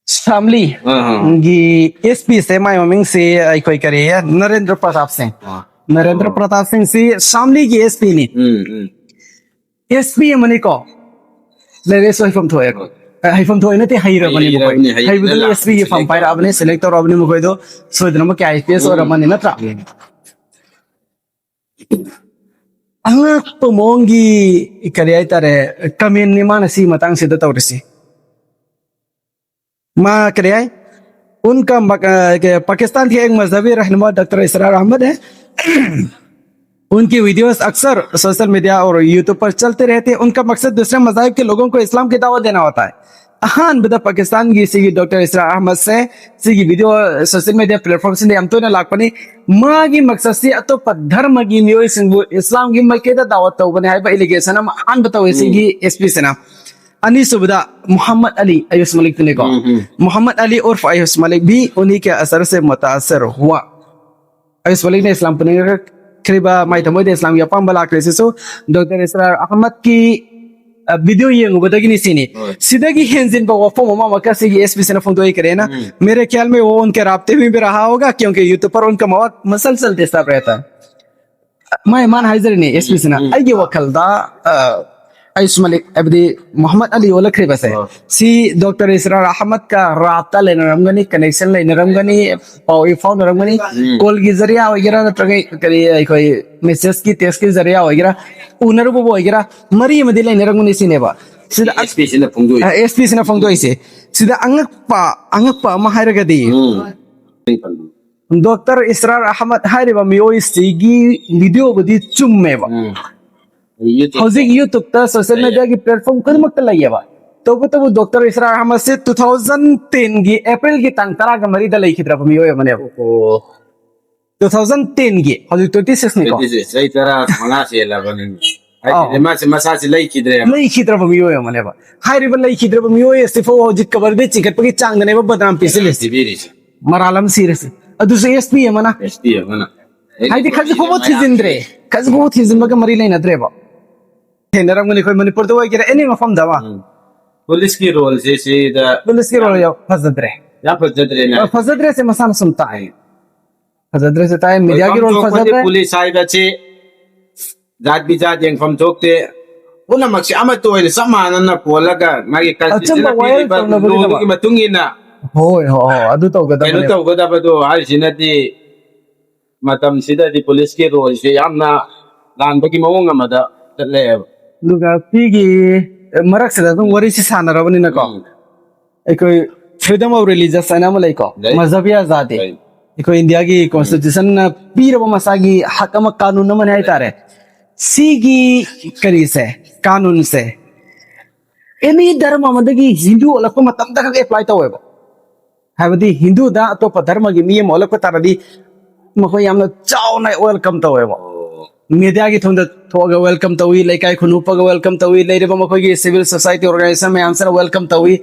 ꯁꯥꯝꯂꯤ ꯑꯥ, ꯑꯥ꯫ ꯒꯤ S P ꯁꯦ ꯃꯥꯏ ꯃꯃꯤꯡꯁꯦ ꯑꯩꯈꯣꯏ ꯀꯔꯤ, ꯅꯔꯦꯟꯗ꯭ꯔ ꯄ꯭ꯔꯇꯥꯞ ꯁꯤꯡ꯫ ꯑꯥ꯫ ꯅꯔꯦꯟꯗ꯭ꯔ ꯑꯣ꯫ ꯄ꯭ꯔꯇꯥꯞ ꯁꯤꯡꯁꯤ ꯁꯥꯝꯂꯤꯒꯤ S P ꯅꯤ꯫ ꯎꯝ, ꯎꯝ꯫ S P ꯑꯃꯅꯤꯀꯣ꯫ ꯂꯥꯏꯔꯤꯛꯁꯨ ꯍꯩꯐꯝ ꯊꯣꯛꯑꯦ꯫ ꯍꯣꯏ꯫ ꯑ, ꯍꯩꯐꯝ ꯊꯣꯛꯑꯦ ꯅꯠꯇꯦ, ꯍꯩꯔꯕꯅꯤ ꯃꯈꯣꯏ꯫ ꯍꯩꯔꯕꯅꯤ, ꯍꯩ-, ꯍꯩꯕꯗꯨꯅ ꯂꯥꯛꯄꯅꯤ, S P ꯒꯤ ꯐꯝ select ꯄꯥꯏꯔꯛꯑꯕꯅꯤ, ꯇꯧꯔꯕꯅꯤ꯫ Select ꯇꯧꯔꯛꯑꯕꯅꯤ ꯃꯈꯣꯏꯗꯣ꯫ ꯁꯣꯏꯗꯅꯃꯛꯀꯤ IPS ꯎꯝ꯫ ꯑꯣꯏꯔꯝꯃꯅꯤ, ꯅꯠꯇ꯭ꯔꯥ? ꯎꯝ꯫ ꯑꯉꯛꯄ ꯃꯑꯣꯡꯒꯤ ꯀꯔꯤ ꯍꯥꯏꯇꯥꯔꯦ, comment ꯅꯤ ꯃꯥꯅ ꯁꯤ ꯃꯇꯥꯡꯁꯤꯗ ꯇꯧꯔꯤꯁꯤ꯫ ꯃꯥ ꯀꯔꯤ ꯍꯥꯏ? उनका मक-, अ, के-, पाकिस्तान के एक मजहबी रहनुमा डॉक्टर इसरार अहमद है। उनकी videos अक्सर social media और YouTube पर चलते रहते हैं। उनका मकसद दूसरे मज़ाहिब के लोगों को इस्लाम की दावत देना होता है। ꯑꯍꯥꯟꯕꯗ ꯄꯥꯀꯤꯁꯇꯥꯟꯒꯤ ꯁꯤꯒꯤ ꯗꯣꯛꯇꯔ ꯏꯁꯔꯥꯔ ꯑꯍꯃꯗꯁꯦ ꯁꯤꯒꯤ video social media platform ꯁꯤꯗ ꯌꯥꯝ ꯇꯣꯏꯅ ꯂꯥꯛꯄꯅꯤ꯫ ꯃꯥꯒꯤ ꯃꯛꯁꯠꯁꯤ ꯑꯇꯣꯞꯄ ꯙꯔꯃꯒꯤ ꯃꯤꯑꯣꯏꯁꯤꯡꯕꯨ ꯏꯁꯂꯥꯝꯒꯤ ꯃꯥꯏꯀꯩꯗ ꯗꯥꯋꯠ ꯇꯧꯕꯅꯤ ꯍꯥꯏꯕ allegation ꯑꯃ ꯑꯍꯥꯟꯕ ꯇꯧꯋꯦ ꯎꯝ꯫ ꯁꯤꯒꯤ S P ꯁꯤꯅ꯫ ꯑꯅꯤꯁꯨꯕꯗ ꯃꯨꯍꯝꯃꯗ ꯑꯂꯤ ꯑꯌꯨꯁ ꯃꯥꯂꯤꯛꯇꯨꯅꯤꯀꯣ꯫ ꯎꯝ, ꯎꯝ꯫ मोहम्मद अली उर्फ आयुष मलिक भी उन्हीं के असर से मुतासर हुआ। ꯑꯌꯨꯁ ꯃꯥꯂꯤꯛꯅ ꯏꯁꯂꯥꯝ ꯄꯨꯅꯤꯡꯉꯛꯈ꯭ꯔꯤꯕ, ꯃꯥꯏ ꯊꯃꯣꯏꯗ ꯏꯁꯂꯥꯝꯒꯤ ꯑꯄꯥꯝꯕ ꯂꯥꯛꯈ꯭ꯔꯤꯁꯤꯁꯨ ꯗꯣꯛꯇꯔ ꯏꯁꯔꯥꯔ ꯑꯍꯃꯗꯀꯤ, ꯑ, video ꯌꯦꯡꯉꯨꯕꯗꯒꯤꯅꯤ ꯁꯤꯅꯤ꯫ ꯍꯣꯏ꯫ ꯁꯤꯗꯒꯤ ꯍꯦꯟꯖꯤꯟꯕ ꯋꯥꯐꯝ ꯑꯃꯃꯛꯀ ꯁꯤꯒꯤ S P ꯁꯤꯅ ꯐꯣꯡꯗꯣꯛꯏ ꯀꯔꯦꯅ, ꯎꯝ꯫ मेरे ख्याल में वो उनके राब्ते में भी रहा होगा, क्योंकि YouTube पर उनका मवाद मुसलसल डिस्टर्ब रहता है। ꯃꯥꯏ ꯃꯥꯅ ꯍꯥꯏꯖꯔꯤꯅꯦ, ꯑꯦꯁ ꯄꯤ ꯁꯤꯅ꯫ ꯎꯝ꯫ ꯑꯩꯒꯤ ꯋꯥꯈꯜꯗ, ꯑ, ꯑꯌꯨꯁ ꯃꯂꯤꯛ, ꯍꯥꯏꯕꯗꯤ ꯃꯣꯍꯝꯃꯗ ꯑꯂꯤ ꯑꯣꯜꯂꯛꯈ꯭ꯔꯤꯕꯁꯦ, ꯑꯣ꯫ ꯁꯤ ꯗꯣꯛꯇꯔ ꯏꯁꯔꯥꯔ ꯑꯍꯃꯗꯀ ꯔꯥꯞꯇ ꯂꯩꯅꯔꯝꯒꯅꯤ, ꯀꯅꯦꯛꯁꯟ ꯂꯩꯅꯔꯝꯒꯅꯤ, ꯄꯥꯎ ꯏ ꯐꯥꯎꯅꯔꯝꯒꯅꯤ꯫ ꯎꯝ꯫ ꯀꯣꯜꯒꯤ ꯖꯔꯤꯌꯥ ꯑꯣꯏꯒꯦꯔꯥ, ꯅꯠꯇ꯭ꯔꯒ ꯀꯔꯤ, ꯑꯩꯈꯣꯏ ꯃꯦꯁꯦꯖꯀꯤ, ꯇꯦꯛꯁꯀꯤ ꯖꯔꯤꯌꯥ ꯑꯣꯏꯒꯦꯔꯥ, ꯎꯅꯔꯨꯕꯕꯨ ꯑꯣꯏꯒꯦꯔꯥ, ꯃꯔꯤ ꯑꯃꯗꯤ ꯂꯩꯅꯔꯝꯒꯅꯤ ꯁꯤꯅꯦꯕ꯫ ꯁꯤꯗ ꯑꯦꯁ ꯄꯤ ꯁꯤꯅ ꯐꯣꯡꯗꯣꯛꯏ꯫ ꯑ, ꯑꯦꯁ ꯄꯤ ꯁꯤꯅ ꯐꯣꯡꯗꯣꯛꯏꯁꯦ꯫ ꯁꯤꯗ ꯑꯉꯛꯄ, ꯑꯉꯛꯄ ꯑꯃ ꯍꯥꯏꯔꯒꯗꯤ, ꯎꯝ꯫ ꯗꯣꯛꯇꯔ ꯏꯁꯔꯥꯔ ꯑꯍꯃꯗ ꯍꯥꯏꯔꯤꯕ ꯃꯤꯑꯣꯏꯁꯤꯒꯤ ꯚꯤꯗꯤꯑꯣꯕꯨꯗꯤ ꯆꯨꯝꯃꯦꯕ꯫ ꯎꯝ꯫ YouTube꯫ ꯍꯧꯖꯤꯛ YouTube-ꯇ, ꯁꯣꯁꯤꯌꯦꯜ ꯂꯩꯌꯦ꯫ ꯃꯦꯗꯤꯌꯥꯒꯤ ꯄ꯭ꯂꯦꯠꯐꯣꯔꯝ ꯈꯨꯗꯤꯡꯃꯛꯇ ꯂꯩꯌꯦꯕ꯫ ꯇꯧꯕꯇꯕꯨ ꯗꯣꯛꯇꯔ ꯏꯁꯔꯥꯔ ꯑꯍꯃꯗꯁꯦ two thousand ten-ꯒꯤ ꯑꯦꯄ꯭ꯔꯤꯜꯒꯤ ꯇꯥꯡ ꯇꯔꯥꯒ ꯃꯔꯤꯗ ꯂꯩꯈꯤꯗ꯭ꯔꯕ ꯃꯤꯑꯣꯏ ꯑꯃꯅꯦꯕ꯫ ꯑꯣ꯫ Two thousand ten-ꯒꯤ, ꯍꯧꯖꯤꯛ twenty six-ꯅꯤꯀꯣ꯫ Twenty six, ꯆꯍꯤ ꯇꯔꯥ ꯃꯉꯥ ꯍꯦꯜꯂꯕꯅꯤ꯫ ꯑꯥꯎ꯫ ꯍꯥꯏꯗꯤ ꯃꯥꯁꯦ, ꯃꯁꯥꯁꯦ ꯂꯩꯈꯤꯗ꯭ꯔꯦꯕ꯫ ꯂꯩꯈꯤꯗ꯭ꯔꯕ ꯃꯤꯑꯣꯏ ꯑꯃꯅꯦꯕ꯫ ꯍꯥꯏꯔꯤꯕ ꯂꯩꯈꯤꯗ꯭ꯔꯕ ꯃꯤꯑꯣꯏ ꯑꯁꯤꯐꯥꯎ ꯍꯧꯖꯤꯛ ꯀꯕꯔꯗꯩ ꯆꯤꯡꯈꯠꯄꯒꯤ ꯆꯥꯡꯗꯅꯦꯕ ꯕꯗꯅꯥꯝ ꯄꯤꯁꯤꯜꯂꯤꯁꯦ꯫ ꯄꯤꯕꯤꯔꯤꯁꯦ꯫ ꯃꯔꯥꯜ ꯑꯃ ꯁꯤꯔꯁꯤ꯫ ꯑꯗꯨꯁꯨ ꯑꯦꯁ ꯄꯤ ꯑꯃꯅ꯫ ꯑꯦꯁ ꯄꯤ ꯑꯃꯅ꯫ ꯍꯥꯏꯗꯤ ꯈꯖꯤꯛ ꯐꯥꯎꯕ ꯊꯤꯖꯤꯟꯗ꯭ꯔꯦ꯫ ꯈꯖꯤꯛ ꯐꯥꯎꯕ ꯊꯤꯖꯤꯟꯕꯒ ꯃꯔꯤ ꯂꯩꯅꯗ꯭ꯔꯦꯕ꯫ ꯊꯦꯡꯅꯔꯝꯒꯅꯤ ꯑꯩꯈꯣꯏ ꯃꯅꯤꯄꯨꯔꯗ ꯑꯣꯏꯒꯦꯔꯥ, ꯑꯦꯅꯤ ꯃꯐꯝꯗ ꯑꯃ꯫ ꯎꯝ꯫ ꯄꯨꯂꯤꯁꯀꯤ ꯔꯣꯜꯁꯦ ꯁꯤꯗ ꯄꯨꯂꯤꯁꯀꯤ ꯔꯣꯜ ꯌꯥꯝ ꯌꯥꯝ ꯐꯖꯗ꯭ꯔꯦ꯫ ꯌꯥꯝ ꯐꯖꯗ꯭ꯔꯦꯅꯦ꯫ ꯑ, ꯐꯖꯗ꯭ꯔꯦꯁꯦ ꯃꯁꯥꯅ ꯁꯨꯝ ꯇꯥꯛꯑꯦ꯫ ꯐꯖꯗ꯭ꯔꯦꯁꯦ ꯇꯥꯛꯑꯦ, ꯃꯤꯗꯤꯌꯥꯒꯤ ꯔꯣꯜ ꯐꯖꯗ꯭ꯔꯦ꯫ ꯄꯨꯂꯤꯁ ꯍꯥꯏꯕꯁꯤ ꯖꯥꯠ ꯕꯤꯖꯥꯠ ꯌꯦꯡꯐꯝ ꯊꯣꯛꯇꯦ꯫ ꯄꯨꯝꯅꯃꯛꯁꯦ ꯑꯃꯠꯇ ꯑꯣꯏꯅ ꯆꯞ ꯃꯥꯟꯅꯅ ꯀꯣꯜꯂꯒ ꯃꯥꯒꯤ constitution-ꯅ ꯑꯆꯨꯝꯕ ꯋꯥꯌꯦꯜ ꯄꯤꯔꯤꯕ ꯇꯧꯅꯕꯒꯤꯗꯃꯛ꯫ Law-ꯗꯨꯒꯤ ꯃꯇꯨꯡ ꯏꯟꯅ ꯍꯣꯏ, ꯍꯣꯏ, ꯍꯣꯏ, ꯑꯗꯨ ꯀꯩꯅꯣ ꯇꯧꯒꯗꯕꯅꯦ꯫ ꯇꯧꯒꯗꯕꯗꯣ ꯍꯥꯏꯁꯤꯅꯗꯤ ꯃꯇꯝꯁꯤꯗꯗꯤ ꯄꯨꯂꯤꯁꯀꯤ ꯔꯣꯜꯁꯦ ꯌꯥꯝꯅ ꯂꯥꯟꯕꯒꯤ ꯃꯑꯣꯡ ꯑꯃꯗ ꯆꯠꯂꯛꯑꯦꯕ꯫ ꯑꯗꯨꯒ ꯁꯤꯒꯤ ꯃꯔꯛꯁꯤꯗ ꯑꯗꯨꯝ ꯋꯥꯔꯤꯁꯤ ꯁꯥꯟꯅꯔꯕꯅꯤꯅꯀꯣ, ꯎꯝ꯫ ꯑꯩꯈꯣꯏ freedom of religious ꯍꯥꯏꯅ ꯑꯃ ꯂꯩꯀꯣ, ꯂꯩ꯫ ꯃꯖꯍꯕꯤ ꯑꯖꯥꯗꯤ꯫ ꯂꯩ꯫ ꯑꯩꯈꯣꯏ ꯏꯟꯗꯤꯌꯥꯒꯤ constitution-ꯅ ꯄꯤꯔꯕ ꯃꯁꯥꯒꯤ ꯍꯛ ꯑꯃ, ꯀꯥꯅꯨꯟ ꯑꯃꯅꯤ ꯍꯥꯏꯇꯥꯔꯦ꯫ ꯁꯤꯒꯤ ꯀꯔꯤꯁꯦ, ꯀꯥꯅꯨꯟꯁꯦ ꯑꯦꯅꯤ ꯙꯔꯃ ꯑꯃꯗꯒꯤ ꯍꯤꯟꯗꯨ ꯑꯣꯜꯂꯛꯄ ꯃꯇꯝꯗ ꯈꯛ apply ꯇꯧꯋꯦꯕ꯫ ꯍꯥꯏꯕꯗꯤ ꯍꯤꯟꯗꯨꯗ ꯑꯇꯣꯞꯄ ꯙꯔꯃꯒꯤ ꯃꯤ ꯑꯃ ꯑꯣꯜꯂꯛꯄ ꯇꯥꯔꯗꯤ ꯃꯈꯣꯏ ꯌꯥꯝꯅ ꯆꯥꯎꯅ welcome ꯇꯧꯋꯦꯕ꯫ ꯑꯣ꯫ ꯃꯦꯗꯤꯌꯥꯒꯤ ꯊꯣꯡꯗ ꯊꯣꯛꯑꯒ welcome ꯇꯧꯏ, ꯂꯩꯀꯥꯏ ꯈꯨꯟ ꯎꯞꯄꯒ welcome ꯇꯧꯏ, ꯂꯩꯔꯤꯕ ꯃꯈꯣꯏꯒꯤ civil society organization ꯃꯌꯥꯝꯁꯤꯅ welcome ꯇꯧꯏ꯫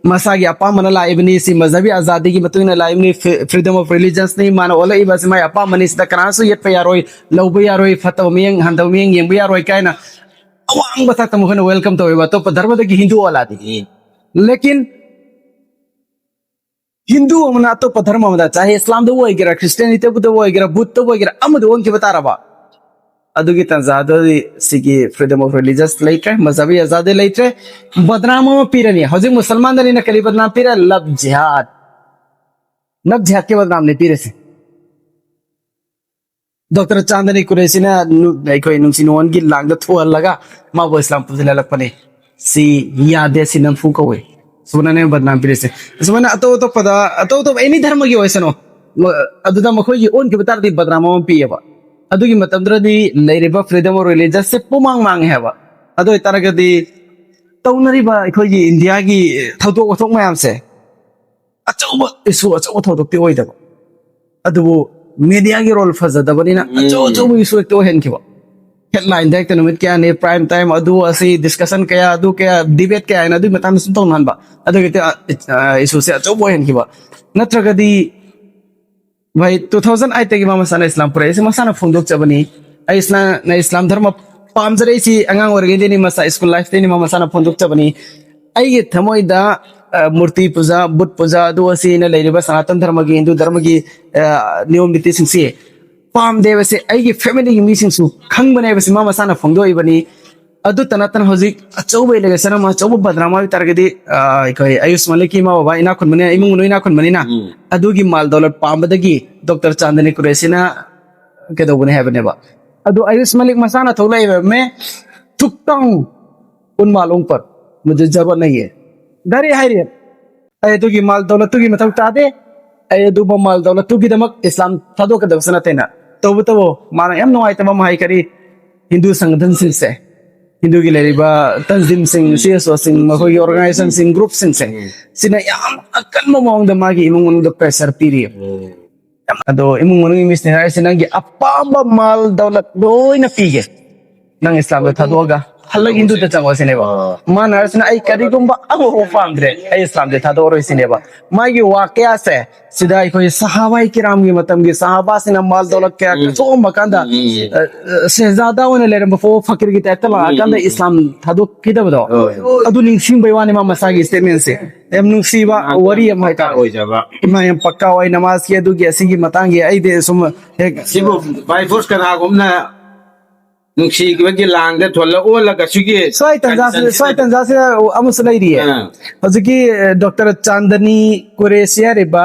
ꯃꯁꯥꯒꯤ ꯑꯄꯥꯝꯕꯅ ꯂꯥꯛꯏꯕꯅꯤ, ꯁꯤ ꯃꯖꯍꯕꯤ ꯑꯖꯥꯗꯤꯒꯤ ꯃꯇꯨꯡ ꯏꯟꯅ ꯂꯥꯛꯏꯕꯅꯤ, free-, freedom of religions-ꯅꯤ, ꯃꯥꯅ ꯑꯣꯜꯂꯛꯏꯕ ꯑꯁꯤ ꯃꯥꯏ ꯑꯄꯥꯝꯕꯅꯤ, ꯁꯤꯗ ꯀꯅꯥꯁꯨ ꯌꯦꯠꯄ ꯌꯥꯔꯣꯏ, ꯂꯧꯕ ꯌꯥꯔꯣꯏ, ꯐꯠꯇꯕ ꯃꯤꯠꯌꯦꯡ, ꯍꯟꯊꯕ ꯃꯤꯠꯌꯦꯡ ꯌꯦꯡꯕ ꯌꯥꯔꯣꯏ ꯀꯥꯏꯅ ꯑꯋꯥꯡꯕ ꯊꯥꯛꯇ ꯃꯈꯣꯏꯅ welcome ꯇꯧꯋꯦꯕ, ꯑꯇꯣꯞꯄ ꯙꯔꯃꯗꯒꯤ ꯍꯤꯟꯗꯨ ꯑꯣꯜꯂꯛꯑꯗꯤ꯫ ꯎꯝ꯫ ꯂꯦꯀꯤꯟ ꯍꯤꯟꯗꯨ ꯑꯃꯅ ꯑꯇꯣꯞꯄ ꯙꯔꯃ ꯑꯃꯗ, ꯆꯥꯍꯦ ꯏꯁꯂꯥꯝꯗꯕꯨ ꯑꯣꯏꯒꯦꯔꯥ, ꯈ꯭ꯔꯤꯁꯇꯤꯌꯥꯅꯤꯇꯤꯕꯨ ꯑꯣꯏꯒꯦꯔꯥ, ꯕꯨꯗꯙꯕꯨ ꯑꯣꯏꯒꯦꯔꯥ, ꯑꯃꯗ ꯑꯣꯟꯈꯤꯕ ꯇꯥꯔꯕ, ꯑꯗꯨꯒꯤ ꯇꯥꯟꯖꯥꯗꯨꯗꯤ ꯁꯤꯒꯤ freedom of religious ꯂꯩꯇ꯭ꯔꯦ, ꯃꯖꯍꯕꯤ ꯑꯖꯥꯗꯤ ꯂꯩꯇ꯭ꯔꯦ꯫ ꯕꯗꯅꯥꯝ ꯑꯃ ꯄꯤꯔꯅꯤ꯫ ꯍꯧꯖꯤꯛ ꯃꯨꯁꯜꯃꯥꯟꯗꯅꯤꯅ ꯀꯔꯤ ꯕꯗꯅꯥꯝ ꯄꯤꯔꯦ? Love jihad꯫ Love jihad ꯀꯤ ꯕꯗꯅꯥꯝꯅꯤ ꯄꯤꯔꯤꯁꯦ꯫ ꯗꯣꯛꯇꯔ ꯆꯥꯟꯗꯅꯤ ꯀꯨꯔꯦꯁꯤꯅ ꯅꯨ-, ꯑꯩꯈꯣꯏ ꯅꯨꯡꯁꯤ ꯅꯨꯡꯉꯣꯟꯒꯤ ꯂꯥꯡꯗ ꯊꯨꯍꯜꯂꯒ ꯃꯥꯕꯨ ꯏꯁꯂꯥꯝ ꯄꯨꯁꯤꯜꯍꯜꯂꯛꯄꯅꯤ꯫ ꯁꯤ ꯌꯥꯗꯦ, ꯁꯤ ꯅꯝꯐꯨ ꯀꯧꯏ꯫ ꯁꯨꯃꯥꯏꯅꯅꯦ ꯕꯗꯅꯥꯝ ꯄꯤꯔꯤꯁꯦ꯫ ꯑꯁꯨꯃꯥꯏꯅ ꯑꯇꯣꯞ ꯑꯇꯣꯞꯄꯗ, ꯑꯇꯣꯞ ꯑꯇꯣꯞꯄ any ꯙꯔꯃꯒꯤ ꯑꯣꯏꯁꯅꯨ, ꯃ-, ꯑꯗꯨꯗ ꯃꯈꯣꯏꯒꯤ ꯑꯣꯟꯈꯤꯕ ꯇꯥꯔꯗꯤ ꯕꯗꯅꯥꯝ ꯑꯃ ꯄꯤꯌꯦꯕ꯫ ꯑꯗꯨꯒꯤ ꯃꯇꯝꯗꯨꯗꯗꯤ ꯂꯩꯔꯤꯕ freedom of religious ꯁꯦ ꯄꯨꯃꯥꯡ ꯃꯥꯡꯉꯦ ꯍꯥꯏꯕ꯫ ꯑꯗꯨ ꯑꯣꯏꯇꯥꯔꯒꯗꯤ ꯇꯧꯅꯔꯤꯕ ꯑꯩꯈꯣꯏꯒꯤ ꯏꯟꯗꯤꯌꯥꯒꯤ ꯊꯧꯗꯣꯛ ꯋꯥꯊꯣꯛ ꯃꯌꯥꯝꯁꯦ ꯑꯆꯧꯕ issue, ꯑꯆꯧꯕ ꯊꯧꯗꯣꯛꯇꯤ ꯑꯣꯏꯗꯕ, ꯑꯗꯨꯕꯨ media ꯒꯤ role ꯐꯖꯗꯕꯅꯤꯅ ꯎꯝ꯫ ꯑꯆꯧ ꯑꯆꯧꯕ issue ꯍꯦꯛꯇ ꯑꯣꯏꯍꯟꯈꯤꯕ꯫ Headline ꯗ ꯍꯦꯛꯇ ꯅꯨꯃꯤꯠ ꯀꯌꯥꯅꯤ, prime time, ꯑꯗꯨ ꯑꯁꯤ discussion ꯀꯌꯥ, ꯑꯗꯨ ꯀꯌꯥ, debate ꯀꯌꯥ ꯍꯥꯏꯅ ꯑꯗꯨꯒꯤ ꯃꯇꯥꯡꯗ ꯁꯨꯝ ꯇꯧꯅꯍꯟꯕ꯫ ꯑꯗꯨꯒꯤ ꯍꯦꯛꯇ, ꯑ, issue ꯁꯦ ꯑꯆꯧꯕ ꯑꯣꯏꯍꯟꯈꯤꯕ꯫ ꯅꯠꯇ꯭ꯔꯒꯗꯤ ꯚꯥꯏ, two thousand eight ꯇꯒꯤ ꯃꯥ ꯃꯁꯥꯅ ꯏꯁꯂꯥꯝ ꯄꯨꯔꯛꯏꯁꯦ ꯃꯁꯥꯅ ꯐꯣꯡꯗꯣꯛꯆꯕꯅꯤ꯫ ꯑꯩ ꯏꯁꯂꯥꯝ, ꯅ ꯏꯁꯂꯥꯝ ꯙꯔꯃ ꯄꯥꯝꯖꯔꯛꯏꯁꯤ ꯑꯉꯥꯡ ꯑꯣꯏꯔꯤꯉꯩꯗꯒꯤꯅꯤ, ꯃꯁꯥ school life ꯇꯒꯤꯅꯤ ꯃꯥ ꯃꯁꯥꯅ ꯐꯣꯡꯗꯣꯛꯆꯕꯅꯤ꯫ ꯑꯩꯒꯤ ꯊꯃꯣꯏꯗ, ꯑ, ꯃꯨꯔꯇꯤ ꯄꯨꯖꯥ, ꯕꯨꯠ ꯄꯨꯖꯥ, ꯑꯗꯨ ꯑꯁꯤꯅ ꯂꯩꯔꯤꯕ ꯁꯅꯥꯇꯟ ꯙꯔꯃꯒꯤ, ꯍꯤꯟꯗꯨ ꯙꯔꯃꯒꯤ, ꯑ, ꯅꯤꯌꯣꯝ ꯅꯤꯇꯤꯁꯤꯡꯁꯤ ꯄꯥꯝꯗꯦ ꯍꯥꯏꯕꯁꯦ ꯑꯩꯒꯤ family ꯒꯤ ꯃꯤꯁꯤꯡꯁꯨ ꯈꯪꯕꯅꯦ ꯍꯥꯏꯕꯁꯤ ꯃꯥ ꯃꯁꯥꯅ ꯐꯣꯡꯗꯣꯛꯏꯕꯅꯤ꯫ ꯑꯗꯨꯇ ꯅꯠꯇꯅ ꯍꯧꯖꯤꯛ ꯑꯆꯧꯕ allegation ꯑꯃ, ꯑꯆꯧꯕ ꯕꯗꯅꯥꯝ ꯍꯥꯏꯕ ꯇꯥꯔꯒꯗꯤ, ꯑ, ꯑꯩꯈꯣꯏ ꯑꯌꯨꯁ ꯃꯂꯤꯛꯀꯤ ꯏꯃꯥ ꯕꯕꯥ ꯏꯅꯥꯛ ꯈꯨꯟꯕꯅꯦ, ꯏꯃꯨꯡ ꯃꯅꯨꯡ ꯏꯅꯥꯛ ꯈꯨꯟꯕꯅꯤꯅ, ꯎꯝ꯫ ꯑꯗꯨꯒꯤ ꯃꯥꯜ ꯗꯧꯂꯠ ꯄꯥꯝꯕꯗꯒꯤ ꯗꯣꯛꯇꯔ ꯆꯥꯟꯗꯅꯤ ꯀꯨꯔꯦꯁꯤꯅ ꯀꯩꯗꯧꯕꯅꯦ ꯍꯥꯏꯕꯅꯦꯕ꯫ ꯑꯗꯨ ꯑꯌꯨꯁ ꯃꯂꯤꯛ ꯃꯁꯥꯅ ꯊꯣꯛꯂꯛꯏꯕ ꯃꯦ ꯊꯨꯛꯇꯥꯎ ꯎꯟ ꯃꯥꯜ ꯎꯡꯄꯠ ꯃꯨꯖꯦ ꯖꯔꯨꯔꯠ ꯅꯍꯤ ꯍꯦ꯫ ꯒꯥꯔꯤ ꯍꯥꯏꯔꯤ꯫ ꯑꯩ ꯑꯗꯨꯒꯤ ꯃꯥꯜ ꯗꯧꯂꯠꯇꯨꯒꯤ ꯃꯊꯧ ꯇꯥꯗꯦ꯫ ꯑꯩ ꯑꯗꯨꯕꯨ ꯃꯥꯜ ꯗꯧꯂꯠꯇꯨꯒꯤꯗꯃꯛ ꯏꯁꯂꯥꯝ ꯊꯥꯗꯣꯛꯀꯗꯕꯁꯨ ꯅꯠꯇꯦꯅ꯫ ꯇꯧꯕꯇꯕꯨ ꯃꯥꯅ ꯌꯥꯝ ꯅꯨꯡꯉꯥꯏꯇꯕ ꯑꯃ ꯍꯥꯏ ꯀꯔꯤ? ꯍꯤꯟꯗꯨ ꯁꯪꯒꯊꯟꯁꯤꯡꯁꯦ, ꯍꯤꯟꯗꯨꯒꯤ ꯂꯩꯔꯤꯕ ꯇꯟꯖꯤꯝꯁꯤꯡ, ꯎꯝ꯫ C S O ꯁꯤꯡ, ꯃꯈꯣꯏꯒꯤ organization ꯁꯤꯡ, group ꯁꯤꯡꯁꯦ, ꯎꯝ꯫ ꯁꯤꯅ ꯌꯥꯝ ꯑꯀꯟꯕ ꯃꯑꯣꯡꯗ ꯃꯥꯒꯤ ꯏꯃꯨꯡ ꯃꯅꯨꯡꯗ pressure ꯄꯤꯔꯤ꯫ ꯎꯝ꯫ ꯑꯗꯣ ꯏꯃꯨꯡ ꯃꯅꯨꯡꯒꯤ ꯃꯤꯁꯤꯡꯅ ꯍꯥꯏꯔꯤꯁꯦ ꯅꯪꯒꯤ ꯑꯄꯥꯝꯕ ꯃꯥꯜ ꯗꯧꯂꯠ ꯂꯣꯏꯅ ꯄꯤꯒꯦ꯫ ꯅꯪ ꯏꯁꯂꯥꯝꯗ ꯊꯥꯗꯣꯛꯑꯒ ꯍꯜꯂꯛ ꯍꯤꯟꯗꯨꯗ ꯆꯪꯉꯣ ꯁꯤꯅꯦꯕ꯫ ꯑꯥ꯫ ꯃꯥꯅ ꯍꯥꯏꯔꯤꯁꯤꯅ ꯑꯩ ꯀꯔꯤꯒꯨꯝꯕ ꯑꯃꯐꯥꯎ ꯄꯥꯝꯗ꯭ꯔꯦ, ꯑꯩ ꯏꯁꯂꯥꯝꯗ ꯊꯥꯗꯣꯛꯑꯔꯣꯏ ꯁꯤꯅꯦꯕ꯫ ꯃꯥꯒꯤ ꯋꯥꯀꯌꯥꯁꯦ ꯁꯤꯗ ꯑꯩꯈꯣꯏ ꯁꯍꯥꯕꯥꯏ ꯀꯤꯔꯥꯝꯒꯤ ꯃꯇꯝꯒꯤ ꯁꯍꯥꯕꯥꯁꯤꯡꯅ ꯃꯥꯜ ꯗꯧꯂꯠ ꯀꯌꯥ ꯎꯝ꯫ ꯀꯠꯊꯣꯛꯑꯝꯕ ꯀꯥꯟꯗ, ꯎꯝ꯫ ꯑ, ꯑ, ꯁꯦꯍꯖꯥꯗꯥ ꯑꯣꯏꯅ ꯂꯩꯔꯝꯕ ꯐꯥꯎꯕ ꯐꯀꯤꯔꯒꯤ ꯇꯥꯏꯞꯇ ꯂꯥꯛꯑꯀꯥꯟꯗ ꯎꯝ꯫ ꯏꯁꯂꯥꯝ ꯊꯥꯗꯣꯛꯈꯤꯗꯕꯗꯣ, ꯍꯣꯏ꯫ ꯑꯗꯨ ꯅꯤꯡꯁꯤꯡꯕꯩ ꯋꯥꯅꯤ ꯃꯥ ꯃꯁꯥꯒꯤ statement ꯁꯦ꯫ ꯌꯥꯝ ꯅꯨꯡꯁꯤꯕ ꯃꯥ ꯋꯥꯔꯤ ꯑꯃ ꯍꯥꯏꯇꯥꯔꯦ꯫ ꯑꯣꯏꯖꯕ꯫ ꯃꯥ ꯌꯥꯝ ꯄꯛꯀꯥ ꯑꯣꯏ ꯅꯃꯥꯖꯀꯤ ꯑꯗꯨꯒꯤ ꯑꯁꯤꯒꯤ ꯃꯇꯥꯡꯒꯤ ꯑꯩꯗꯤ ꯁꯨꯝ ꯍꯦꯛ ꯁꯤꯕꯨ by force ꯀꯅꯥꯒꯨꯝꯅ ꯅꯨꯡꯁꯤꯕꯒꯤ ꯂꯥꯡꯗ ꯊꯣꯜꯂ ꯑꯣꯜꯂꯒ ꯁꯤꯒꯤ ꯁ꯭ꯋꯥꯏ ꯇꯟꯖꯥꯁꯤꯗ ꯁ꯭ꯋꯥꯏ ꯇꯟꯖꯥꯁꯤꯗ ꯑꯃꯁꯨ ꯂꯩꯔꯤꯌꯦ꯫ ꯑꯥ. ꯍꯧꯖꯤꯛꯀꯤ ꯗꯣꯛꯇꯔ ꯆꯥꯟꯗꯅꯤ ꯀꯨꯔꯦꯁꯤ ꯍꯥꯏꯔꯤꯕ,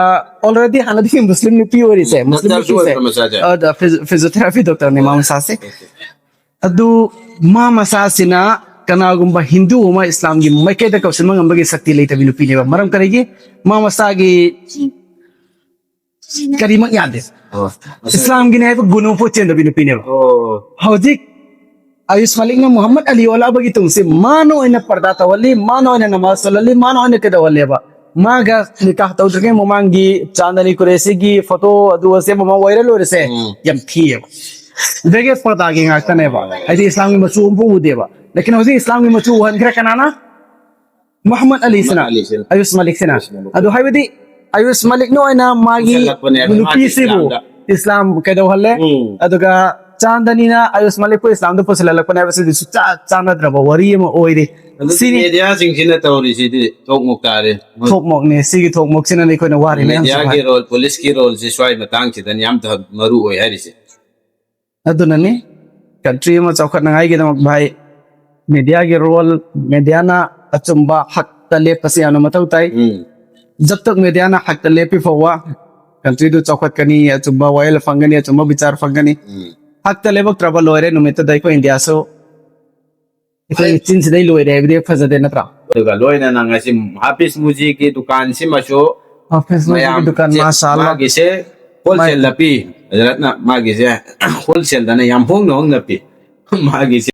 already ꯍꯥꯟꯅꯗꯒꯤ ꯃꯨꯁꯂꯤꯝ ꯅꯨꯄꯤ ꯑꯣꯏꯔꯤꯁꯦ, ꯃꯨꯁꯂꯤꯝ ꯗꯣꯛꯇꯔꯁꯨ ꯅꯨꯄꯤꯁꯦ꯫ ꯑꯣꯏꯕ꯭ꯔꯣ ꯃꯁꯥꯁꯦ? ꯑ, ꯐꯤꯖ- ꯐꯤꯖꯤꯑꯣꯊꯦꯔꯥꯄꯤ ꯗꯣꯛꯇꯔꯅꯦ ꯃꯥ ꯃꯁꯥꯁꯦ꯫ ꯑꯗꯨ ꯃꯥ ꯃꯁꯥꯁꯤꯅ ꯀꯅꯥꯒꯨꯝꯕ ꯍꯤꯟꯗꯨ ꯑꯃ ꯏꯁꯂꯥꯝꯒꯤ ꯃꯥꯏꯀꯩꯗ ꯀꯧꯁꯤꯟꯕ ꯉꯝꯕꯒꯤ ꯁꯛꯇꯤ ꯂꯩꯇꯕꯤ ꯅꯨꯄꯤꯅꯦꯕ꯫ ꯃꯔꯝ ꯀꯔꯤꯒꯤ? ꯃꯥ ꯃꯁꯥꯒꯤ ꯀꯔꯤꯃꯛ ꯌꯥꯗꯦ꯫ ꯑꯣ. ꯏꯁꯂꯥꯝꯒꯤꯅꯦ ꯍꯥꯏꯕ ꯒꯨꯅꯨ ꯄꯣꯠ ꯆꯦꯟꯗꯕꯤ ꯅꯨꯄꯤꯅꯦꯕ꯫ ꯑꯣ. ꯍꯧꯖꯤꯛ ꯑꯌꯨꯁ ꯃꯥꯂꯤꯛꯅ ꯃꯨꯍꯝꯃꯗ ꯑꯂꯤ ꯑꯣꯜꯂꯛꯑꯕꯒꯤ ꯇꯨꯡꯁꯤ ꯃꯥꯅ ꯑꯣꯏꯅ ꯄꯔꯗꯥ ꯇꯧꯍꯜꯂꯤ, ꯃꯥꯅ ꯑꯣꯏꯅ ꯅꯃꯥꯖ ꯁꯣꯜꯍꯜꯂꯤ, ꯃꯥꯅ ꯑꯣꯏꯅ ꯀꯩꯗꯧꯍꯜꯂꯦꯕ꯫ ꯃꯥꯒ ꯅꯤꯀꯥꯍ ꯇꯧꯗ꯭ꯔꯤꯉꯩ ꯃꯃꯥꯡꯒꯤ ꯆꯥꯟꯗꯅꯤ ꯀꯨꯔꯦꯁꯤꯒꯤ ꯐꯣꯇꯣ ꯑꯗꯨ ꯑꯁꯦ ꯃꯃꯥ ꯑꯣꯏꯔ ꯂꯣꯏꯔꯁꯦ꯫ ꯎꯝ. ꯌꯥꯝ ꯊꯤꯌꯦꯕ꯫ ꯕꯦꯒꯦꯠ ꯄꯔꯗꯥꯒꯤ ꯉꯥꯛꯇꯅꯦꯕ꯫ ꯍꯥꯏꯗꯤ ꯏꯁꯂꯥꯝꯒꯤ ꯃꯆꯨ ꯑꯃꯐꯥꯎ ꯎꯗꯦꯕ꯫ ꯂꯦꯀꯤꯟ ꯍꯧꯖꯤꯛ ꯏꯁꯂꯥꯝꯒꯤ ꯃꯆꯨ ꯎꯍꯟꯈ꯭ꯔꯦ ꯀꯅꯥꯅ? ꯃꯨꯍꯝꯃꯗ ꯑꯂꯤꯁꯤꯅ, ꯃꯨꯍꯝꯃꯗ ꯑꯂꯤꯁꯤꯅ꯫ ꯑꯌꯨꯁ ꯃꯥꯂꯤꯛꯁꯤꯅ꯫ ꯑꯌꯨꯁ ꯃꯥꯂꯤꯛ꯫ ꯑꯗꯨ ꯍꯥꯏꯕꯗꯤ ꯑꯌꯨꯁ ꯃꯥꯂꯤꯛꯅ ꯑꯣꯏꯅ ꯃꯥꯒꯤ ꯄꯨꯁꯜꯂꯛꯄꯅꯦꯕ ꯃꯥꯒꯤ ꯅꯨꯄꯤꯁꯤꯕꯨ ꯏꯁꯂꯥꯝꯗ꯫ ꯏꯁꯂꯥꯝ ꯀꯩꯗꯧꯍꯜꯂꯦ? ꯎꯝ. ꯑꯗꯨꯒ ꯆꯥꯟꯗꯅꯤꯅ ꯑꯌꯨꯁ ꯃꯥꯂꯤꯛꯄꯨ ꯏꯁꯂꯥꯝꯗ ꯄꯨꯁꯤꯜꯍꯜꯂꯛꯄꯅꯦ ꯍꯥꯏꯕꯁꯤꯗꯤ ꯁꯨꯡꯆꯥ ꯆꯥꯟꯅꯗ꯭ꯔꯕ ꯋꯥꯔꯤ ꯑꯃ ꯑꯣꯏꯔꯤ꯫ ꯑꯗꯨꯗꯤ ꯁꯤꯅꯤ ꯃꯦꯗꯤꯌꯥꯁꯤꯡꯁꯤꯅ ꯇꯧꯔꯤꯁꯤꯗꯤ ꯊꯣꯛꯃꯣꯛ ꯇꯥꯔꯦ꯫ ꯊꯣꯛꯃꯣꯛꯅꯦ꯫ ꯁꯤꯒꯤ ꯊꯣꯛꯃꯣꯛꯁꯤꯅꯅꯦ ꯑꯩꯈꯣꯏꯅ ꯋꯥꯔꯤ ꯃꯌꯥꯝꯁꯨ ꯃꯦꯗꯤꯌꯥꯒꯤ ꯍꯥꯏ꯫ ꯔꯣꯜ, ꯄꯨꯂꯤꯁꯀꯤ ꯔꯣꯜꯁꯤ ꯁ꯭ꯋꯥꯏ ꯃꯇꯥꯡꯁꯤꯗꯅꯤ ꯌꯥꯝ ꯃꯔꯨ ꯑꯣꯏ ꯍꯥꯏꯔꯤꯁꯦ꯫ ꯑꯗꯨꯅꯅꯤ ꯀꯟꯇ꯭ꯔꯤ ꯑꯃ ꯆꯥꯎꯈꯠꯅꯉꯥꯏꯒꯤꯗꯃꯛ ꯚꯥꯏ, ꯃꯦꯗꯤꯌꯥꯒꯤ ꯔꯣꯜ, ꯃꯦꯗꯤꯌꯥꯅ ꯑꯆꯨꯝꯕ ꯍꯛꯇ ꯂꯦꯞꯄꯁꯤ ꯌꯥꯝꯅ ꯃꯊꯧ ꯇꯥꯏ꯫ ꯎꯝ. ꯖꯕ ꯇꯛ ꯃꯦꯗꯤꯌꯥꯅ ꯍꯛꯇ ꯂꯦꯞꯄꯤ ꯐꯥꯎꯕ ꯀꯟꯇ꯭ꯔꯤꯗꯨ ꯆꯥꯎꯈꯠꯀꯅꯤ, ꯑꯆꯨꯝꯕ ꯋꯥꯌꯦꯜ ꯐꯪꯒꯅꯤ, ꯑꯆꯨꯝꯕ ꯕꯤꯆꯥꯔ ꯐꯪꯒꯅꯤ꯫ ꯎꯝ. ꯍꯛꯇ ꯂꯦꯞꯄꯛꯇ꯭ꯔꯕ ꯂꯣꯏꯔꯦ, ꯅꯨꯃꯤꯠꯇꯨꯗ ꯑꯩꯈꯣꯏ ꯏꯟꯗꯤꯌꯥꯁꯨ ꯑꯩꯈꯣꯏ ꯆꯤꯟꯁꯤꯗꯩ ꯂꯣꯏꯔꯦ ꯍꯥꯏꯕꯗꯤ ꯐꯖꯗꯦ ꯅꯠꯇ꯭ꯔꯥ? ꯑꯗꯨꯒ ꯂꯣꯏꯅꯅ ꯉꯁꯤ ꯍꯥꯐꯤꯁ ꯃꯨꯖꯤꯒꯤ ꯗꯨꯀꯥꯟꯁꯤꯃꯁꯨ ꯍꯥꯐꯤꯁ ꯃꯨꯖꯤꯒꯤ ꯃꯌꯥꯝ ꯗꯨꯀꯥꯟ, ꯁꯦ-, ꯃꯥꯁꯥ ꯑꯜꯂꯥ꯫ ꯃꯥꯒꯤꯁꯦ ꯍꯣꯜꯁꯦꯜꯗ ꯄꯤ꯫ ꯍꯖꯔꯠꯅ ꯃꯥꯒꯤꯁꯦ ꯍꯣꯜꯁꯦꯜꯗꯅ ꯌꯥꯝ ꯍꯣꯡꯅ ꯍꯣꯡꯅ ꯄꯤ꯫ ꯃꯥꯒꯤꯁꯦ